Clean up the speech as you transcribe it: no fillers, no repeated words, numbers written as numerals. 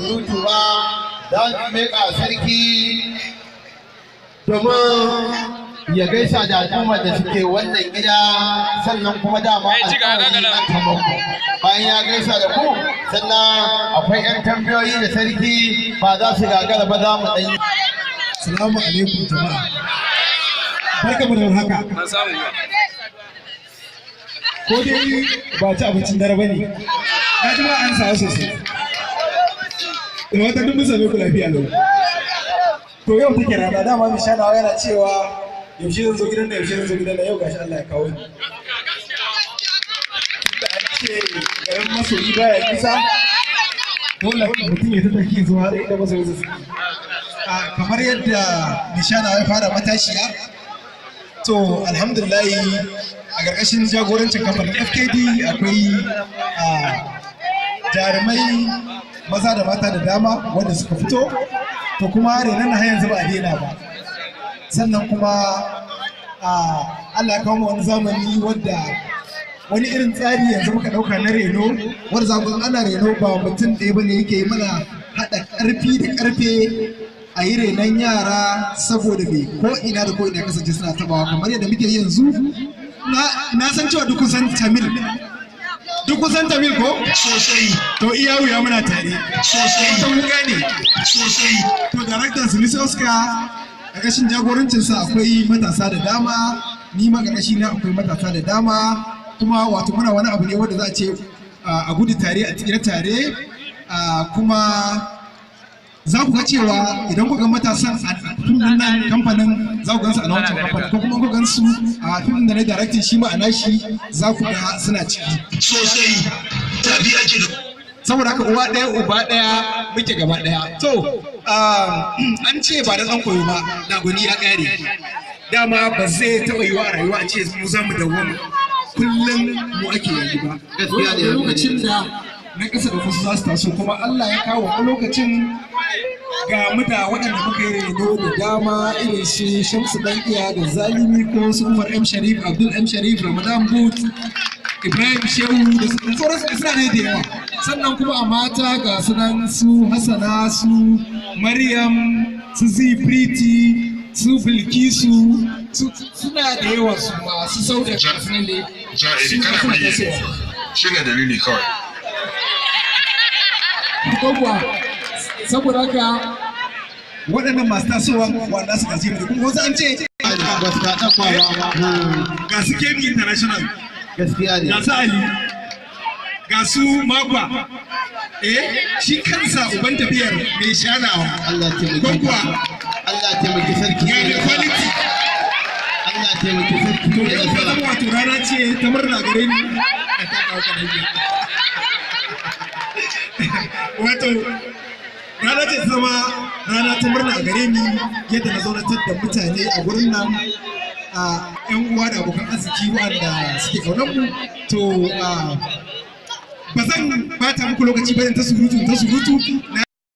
surutu ba, za mu miƙa sarki domin ya gaisa da al'ummar da suke wannan gida, sannan kuma dama alƙawari aka muku. Bayan ya gaisa da ku, sannan akwai 'yan tambayoyi da sarki ba za su gagara ba, za mu ɗan yi. Salamu alaikum jama'a. Barkamu da warhaka. Ko dai ba ci abincin dare ba ne. Na ji ba an sawa sosai. Da wata duk mun same ku lafiya lau. To yau take rana, dama mai shanawa yana cewa yaushe zan zo gidan da, yaushe zan zo gidan da, yau gashi Allah ya kawo ni. Tunda an ce garin masoyi baya nisa, dole mutum ya tattaki zuwa har inda masoyinsa suke. Kamar yadda nishana ya fara matashiya, to alhamdulillahi, a ƙarƙashin jagorancin kamfanin FKD akwai jarumai maza da mata da dama wanda suka fito. To kuma renon na har yanzu ba a daina ba. Sannan kuma Allah ya kawo mu wani zamani wadda wani irin tsari yanzu muka ɗauka na reno, wanda za ku ana reno ba mutum ɗaya bane yake yi, mana haɗa ƙarfi da ƙarfe a yi renon yara, saboda me ko ina da ko ina kasance suna tabawa kamar yadda muke yanzu. Na san cewa duk kusan Tamil, duk kusan Tamil ko? Sosai. To iya wuya muna tare. Sosai. Ta mun gane. Sosai. To daraktan Sunusi Oscar, ƙarƙashin jagorancinsa akwai matasa da dama, ni ma ƙarƙashi na akwai matasa da dama. Kuma wato muna wani abu ne wanda za a ce a gudu tare a tsira tare. Kuma za ku ga cewa idan ku ga matasan a fim din nan kamfanin, za ku gansu a na wancan kamfanin, ko kuma ku gansu a fim da na directing shi ma a nashi, za ku ga suna ciki. Sosai. Tafi ake da Saboda haka uwa ɗaya uba ɗaya muke gaba ɗaya. To an ce ba da ɗan koyo ba da gwani ya ƙare. Dama ba zai taɓa yiwa a rayuwa a ce mu za mu dawwama kullum mu ake yayi ba. Gaskiya ne. Dole lokacin da na ƙasa da wasu za su taso, kuma Allah ya kawo wani lokacin ga mu da waɗanda muka yi reno da dama, irin su Shamsu Dan Iya da Zalimi, ko su Umar M Sharif, Abdul M Sharif, Ramadan Boot, Ibrahim Shehu da sauransu, suna ne da yawa. Sannan kuma a mata ga sunan su Hassana, su Maryam, su Zipriti, su Bilkisu, suna da yawa, su masu sau da sunan da Ja'iri kana suna mai tasowa. Shi ne dalili kawai. Ko kuwa saboda haka waɗannan masu tasowa wanda su gaje mu da kuma wasu an ce Ba su ka ɗan ba. Ga su Kebbi International. Gaskiya ne. Ga su Ali, ga su Magwa, shi kansa uban tafiyar mai shanawa. Allah taimaki Ko kuwa? Allah taimaki sarki. Ga da quality. Allah taimaki sarki. To Ya yau ta nasara. zama wato rana ce ta murna gare ni a taka wata hanya. Wato rana ce ta zama rana ta murna a gare ni yadda na zaunatar da mutane a gurin nan, a yan uwa da abokan arziki waɗanda suke ƙaunar mu. To ba zan bata muku lokaci ba ta surutu ta surutu na.